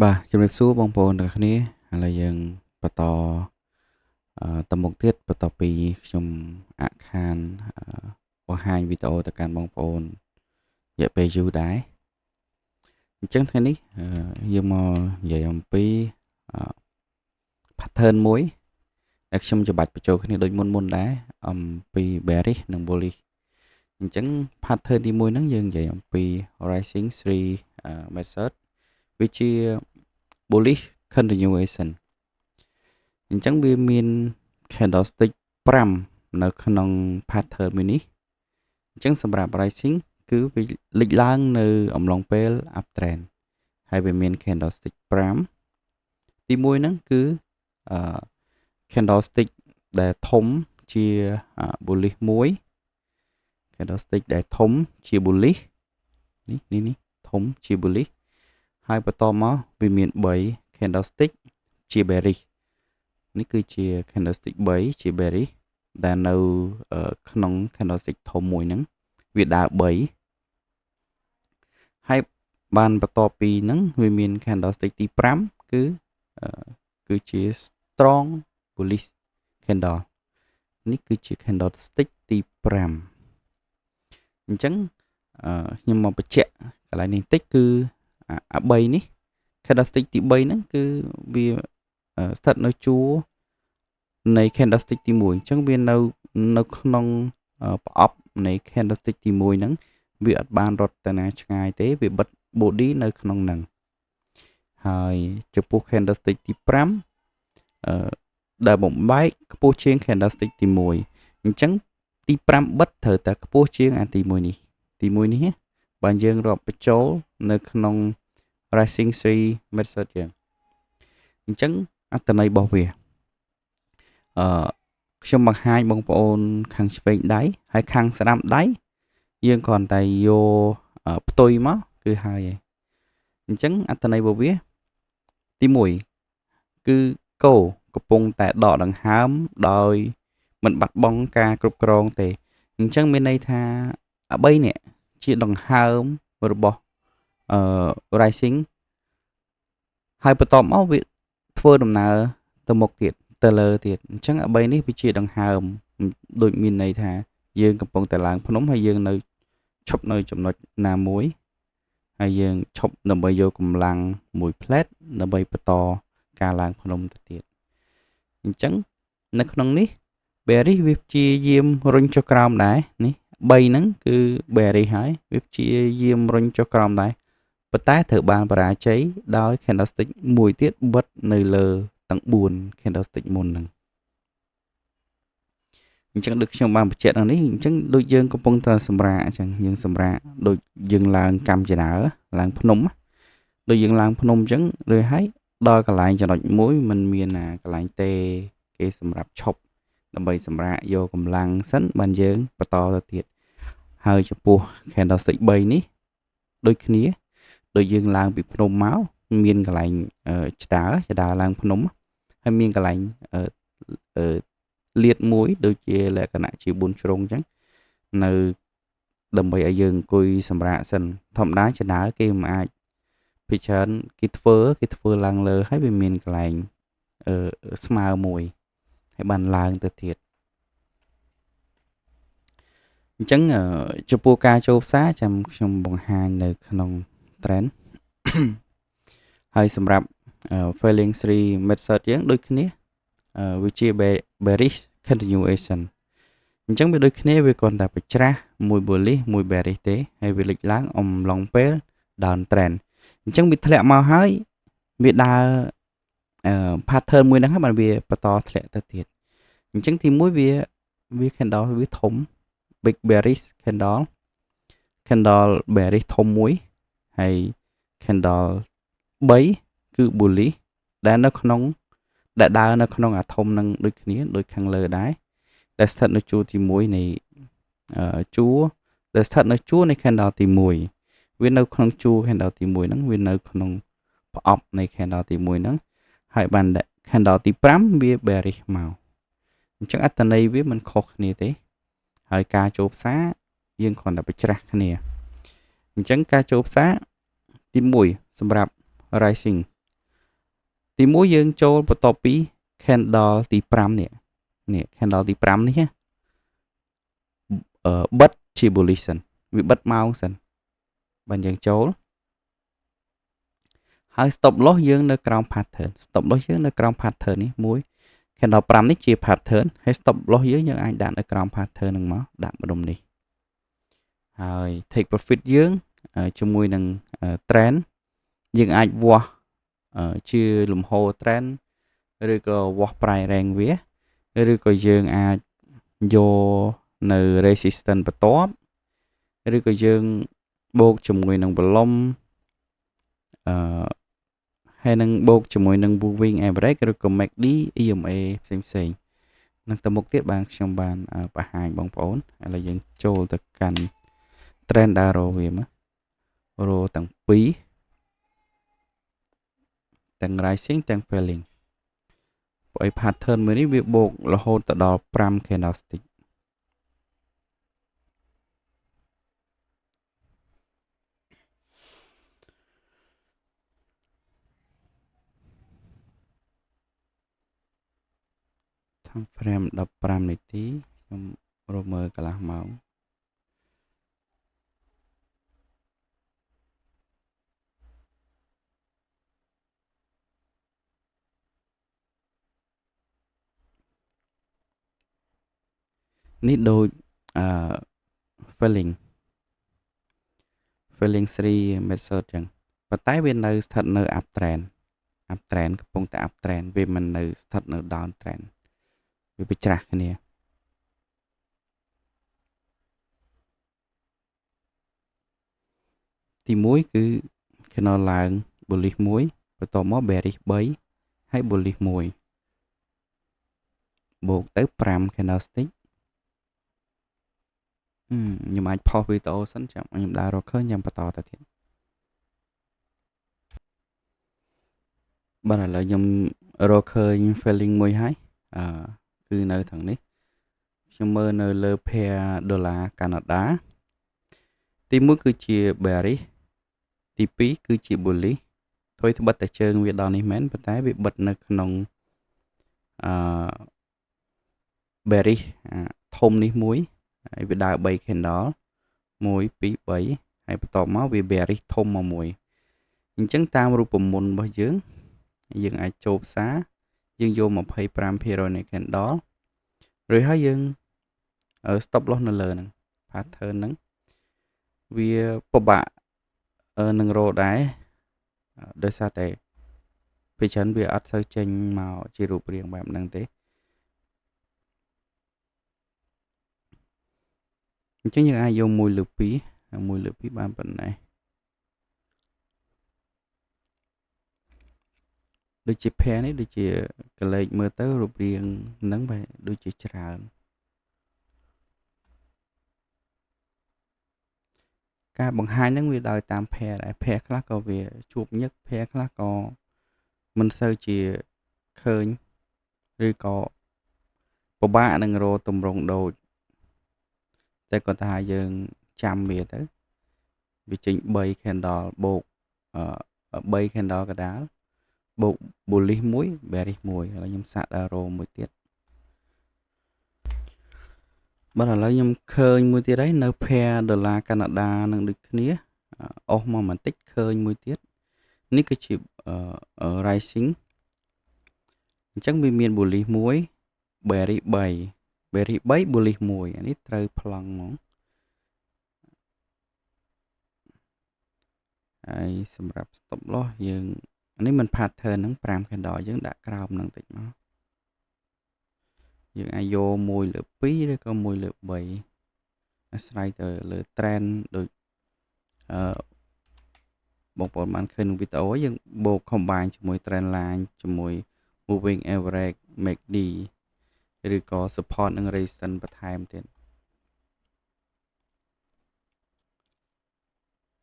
បាទជំរាបសួរបងប្អូនទាំងគ្នាឥឡូវយើងបន្តទៅមុខទៀតបន្ទាប់ពីខ្ញុំអាក់ខានបង្ហាញវីដេអូទៅកាន់បងប្អូនរយៈពេលយូរដែរអញ្ចឹងថ្ងៃនេះយើងមកនិយាយអំពី pattern មួយដែលខ្ញុំច្បាច់បញ្ចូលគ្នាដូចមុនមុនដែរអំពី bearish និង bullish។ អញ្ចឹង pattern ទី1ហ្នឹងយើងនិយាយអំពី rising 3 method វាជា bullish continuation។ អញ្ចឹងវាមាន candlestick 5នៅក្នុង pattern មួយនេះ។អញ្ចឹងសម្រាប់ rising គឺវាលេចឡើងនៅអំឡុងពេល uptrend ហើយវាមាន candlestick 5ទី1ហ្នឹងគឺអឺ candlestick ដែលធំជា bullish មួយ candlestick ដែលធំជា bullish នេះនេះនេះធំជា bullish ហើយបន្តមកវាមាន3 candlestick ជា bearish។ នេះគឺជា candlestick 3ជា bearish ដែលនៅក្នុង candlestick ធំមួយហ្នឹងវាដើរ3ហើយបានបន្ទាប់ពីហ្នឹងវាមាន candlestick ទី5គឺជា strong bullish candle។ នេះគឺជា candlestick ទី5អញ្ចឹងខ្ញុំមកបញ្ជាក់កន្លែងនេះបន្តិចគឺអា3នេះ candlestick ទី3ហ្នឹងគឺវាស្ថិតនៅជួរនៃ candlestick ទី1អញ្ចឹងវានៅនៅក្នុងប្រអប់នៃ candlestick ទី1ហ្នឹងវាអត់បានរត់ទៅណាឆ្ងាយទេវាបិទ body នៅក្នុងហ្នឹងហើយចំពោះ candlestick ទី5អឺដែលបំបែកខ្ពស់ជាង candlestick ទី1អញ្ចឹងទី5បិទត្រូវតែខ្ពស់ជាងអាទី1នេះទី1នេះបើយើងរាប់បញ្ចូលនៅក្នុង rising 3 method យើងអញ្ចឹងអត្ថន័យរបស់វាខ្ញុំបង្ហាញបងប្អូនខាងឆ្វេងដៃហើយខាងស្ដាំដៃយើងគ្រាន់តែយកផ្ទុយមកគឺហើយហើយអញ្ចឹងអត្ថន័យរបស់វាទី1គឺគោកំពុងតែដកដង្ហើមដោយមិនបាត់បង់ការគ្រប់គ្រងទេអញ្ចឹងមានន័យថាអា3នេះជាដង្ហើមរបស់rising ហើយបន្ទាប់មកវាធ្វើដំណើរទៅមុខទៀតទៅលើទៀតអញ្ចឹងអា3នេះវាជាដង្ហើមដូចមានន័យថាយើងកំពុងតែឡើងភ្នំហើយយើងនៅឈប់នៅចំណុចណាមួយហើយយើងឈប់ដើម្បីយកកម្លាំងមួយផ្លែតដើម្បីបន្តការឡើងភ្នំទៅទៀតអញ្ចឹងនៅក្នុងនេះ bearish វាព្យាយាមរុញចុះក្រោមដែរនេះ3ហ្នឹងគឺ bearish ហើយវាព្យាយាមរុញចុះក្រោមដែរប៉ុន្តែត្រូវបានបរាជ័យដោយ candlestick មួយទៀតបិទនៅលើទាំង4 candlestick មុនហ្នឹងអញ្ចឹងដូចខ្ញុំបានបញ្ជាក់ដល់នេះអញ្ចឹងដូចយើងកំពុងតែសម្រាកអញ្ចឹងយើងសម្រាកដូចយើងឡើងកម្មចដើឡើងភ្នំដូចយើងឡើងភ្នំអញ្ចឹងឬហើយដល់កន្លែងចំណុចមួយมันមានណាកន្លែងទេគេសម្រាប់ឈប់ដើម្បីសម្រាកយកកម្លាំងសិនបានយើងបន្តទៅទៀតហើយចំពោះ candlestick 3នេះដូចគ្នាដូចយើងឡើងពីភ្នំមកមានកន្លែងឆ្ដើឆ្ដើឡើងភ្នំហើយមានកន្លែងលៀតមួយដូចជាលក្ខណៈជា4ជ្រុងអញ្ចឹងនៅដើម្បីឲ្យយើងអង្គុយសម្រាកសិនធម្មតាចដើគេមិនអាចពីច្រើនគេធ្វើឡើងលើហើយវាមានកន្លែងស្មើមួយហើយបានឡើងទៅទៀតអញ្ចឹងចំពោះការចូលផ្សារចាំខ្ញុំបង្ហាញនៅក្នុង trend ហើយសម្រាប់ falling 3 method យើងដូចគ្នាវាជា bearish continuation។ អញ្ចឹងវាដូចគ្នាវាគ្រាន់តែបច្រាស់មួយ bullish មួយ bearish ទេហើយវាលេចឡើងអំឡុងពេល down trend។ អញ្ចឹងវាធ្លាក់មកហើយវាដើរអឺ pattern មួយហ្នឹងហើយបានវាបន្តធ្លាក់ទៅទៀតអញ្ចឹងទី1វា candle វាធំ big bearish candle candle bearish ធំមួយហើយ candle 3គឺ bullish ដែលនៅក្នុងដែលដើរនៅក្នុងអាធំនឹងដូចគ្នាដូចខាងលើដែរដែលស្ថិតនៅជួរទី1នៃជួរដែលស្ថិតនៅជួរនៃ candle ទី1វានៅក្នុងជួរ candle ទី1ហ្នឹងវានៅក្នុងប្រអប់នៃ candle ទី1ហ្នឹងហើយបាន candle ទី5វា bearish មកអញ្ចឹងអត្ថន័យវាមិនខុសគ្នាទេហើយការចូលផ្សារយើងគ្រាន់តែបច្រាស់គ្នាអញ្ចឹងការចូលផ្សារទី1សម្រាប់ rising ទី1យើងចូលបន្ទាប់ពី candle ទី5នេះនេះ candle ទី5នេះបិទជា bullish សិនវាបិទម៉ោងសិនបានយើងចូលហើយ stop loss យើងនៅក្រោម pattern stop loss យើងនៅក្រោម pattern នេះមួយ candle 5នេះជា pattern ហើយ stop loss យើងយើងអាចដាក់នៅក្រោម pattern ហ្នឹងមកដាក់ម្ដុំនេះហើយ take profit យើងជាមួយនឹង trend យើងអាចវាស់ជាលំហូរ trend ឬក៏វាស់ price range វាឬក៏យើងអាចយកនៅ resistance បន្ទាប់ឬក៏យើងបូកជាមួយនឹង volume ហើយនឹងបូកជាមួយនឹង moving average ឬក៏ MACD EMA ផ្សេងផ្សេងនឹងទៅមុខទៀតបានខ្ញុំបានបង្ហាញបងប្អូនឥឡូវយើងចូលទៅកាន់ trend arrow វាមករទាំងពីរទាំង rising ទាំង falling ព្រោះឯ pattern មួយនេះវាបូករហូតទៅដល់5 candlestick time frame 15នាទីខ្ញុំរកមើលកន្លះម៉ោងនេះដូចអឺ falling 3 method ចឹងប៉ុន្តែវានៅស្ថិតនៅ up trend up trend កំពុងតែ up trend វាមិននៅស្ថិតនៅ down trend វាប្រច្រាស់គ្នាទី1គឺ candle ឡើង bullish 1បន្ទាប់មក bearish 3ហើយ bullish 1បូកទៅ5 candlestick ខ្ញុំអាច pause វីដេអូសិនចាំខ្ញុំដើររកឃើញខ្ញុំបន្តទៅទៀតបាទឥឡូវខ្ញុំរកឃើញ falling មួយហើយអឺគឺនៅខាងនេះខ្ញុំមើលនៅលើ pair ដុល្លារកាណាដាទី1គឺជា bearish ទី2គឺជា bullish ថុយត្បិតតែជើងវាដល់នេះមែនប៉ុន្តែវាបិទនៅក្នុងអឺ bearish ធំនេះមួយហើយវាដើរ3 candle 1 2 3ហើយបន្ទាប់មកវា bearish ធំមកមួយអញ្ចឹងតាមរូបមន្តរបស់យើងយើងអាចចូលផ្សារយើងយក25%នៃ candle ឬហើយយើង stop loss នៅលើហ្នឹង pattern ហ្នឹងវាពិបាកនឹងរកដែរដោយសារតែពេលច្រើនវាអត់សូវចេញមកជារូបរាងបែបហ្នឹងទេអញ្ចឹងយើងអាចយក1លើ2 1លើ2បានប៉ុណ្ណេះដូចជា pair នេះដូចជាកលេចមើលទៅរូបរាងហ្នឹងបែរដូចជាច្រើនការបង្ហាញហ្នឹងវាដោយតាម pair ដែរ pair ខ្លះក៏វាជួបញឹក pair ខ្លះក៏មិនសូវជាឃើញឬក៏ពិបាកនឹងរកទម្រង់ដូចតែគាត់ថាយើងចាំវាទៅវាចេញ3 candle បូក3 candle កដាលបូក bullish 1 bearish 1ឥឡូវខ្ញុំសាកដល់រោមួយទៀតបាទឥឡូវខ្ញុំឃើញមួយទៀតហើយនៅ pair ដុល្លារកាណាដានឹងដូចគ្នាអស់មកបន្តិចឃើញមួយទៀតនេះគឺជា rising អញ្ចឹងវាមាន bullish 1 bearish 3 bearish 3 bullish 1អានេះត្រូវប្លង់ហ្មងហើយសម្រាប់ stop loss យើងនេះមិន pattern ហ្នឹង5 candle យើងដាក់ក្រោមហ្នឹងតិចមកយើងអាចយក1លើ2ឬក៏1លើ3អាស្រ័យទៅលើ trend ដូចអឺបងប្អូនបានឃើញក្នុងវីដេអូយើងបូក combine ជាមួយ trend line ជាមួយ moving average MACD ឬក៏ support និង resistance បន្ថែមទៀត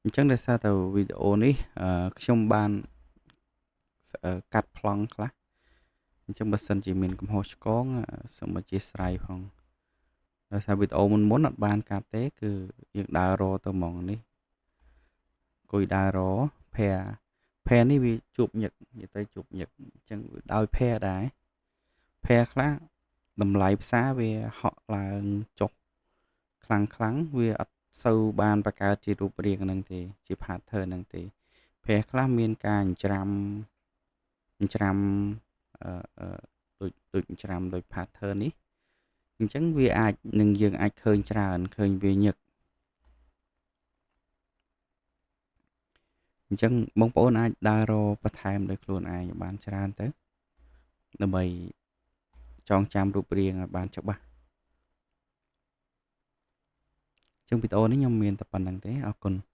អញ្ចឹងដោយសារតែវីដេអូនេះខ្ញុំបានកាត់ប្លង់ខ្លះអញ្ចឹងបើសិនជាមានកំហុសឆ្គងសូមអធ្យាស្រ័យផងដោយសារវីដេអូមុនមុនអត់បានកាត់ទេគឺយើងដើររទៅហ្មងនេះអង្គុយដើររ pair pair នេះវាជួបញឹកនិយាយទៅជួបញឹកអញ្ចឹងដោយ pair ដែរ pair ខ្លះតម្លៃផ្សារវាហក់ឡើងចុះខ្លាំងខ្លាំងវាអត់សូវបានបង្កើតជារូបរាងហ្នឹងទេជា pattern ហ្នឹងទេ pair ខ្លះមានការអញ្ច្រាំអញ្ច្រាំអឺដូចដូចអញ្ច្រាំដូច pattern នេះអញ្ចឹងវាអាចនឹងយើងអាចឃើញច្រើនឃើញវាញឹកអញ្ចឹងបងប្អូនអាចដើររកបន្ថែមដោយខ្លួនឯងបានច្រើនទៅដើម្បីចងចាំរូបរាងឲ្យបានច្បាស់អញ្ចឹងវីដេអូនេះខ្ញុំមានតែប៉ុណ្្នឹងទេអរគុណ។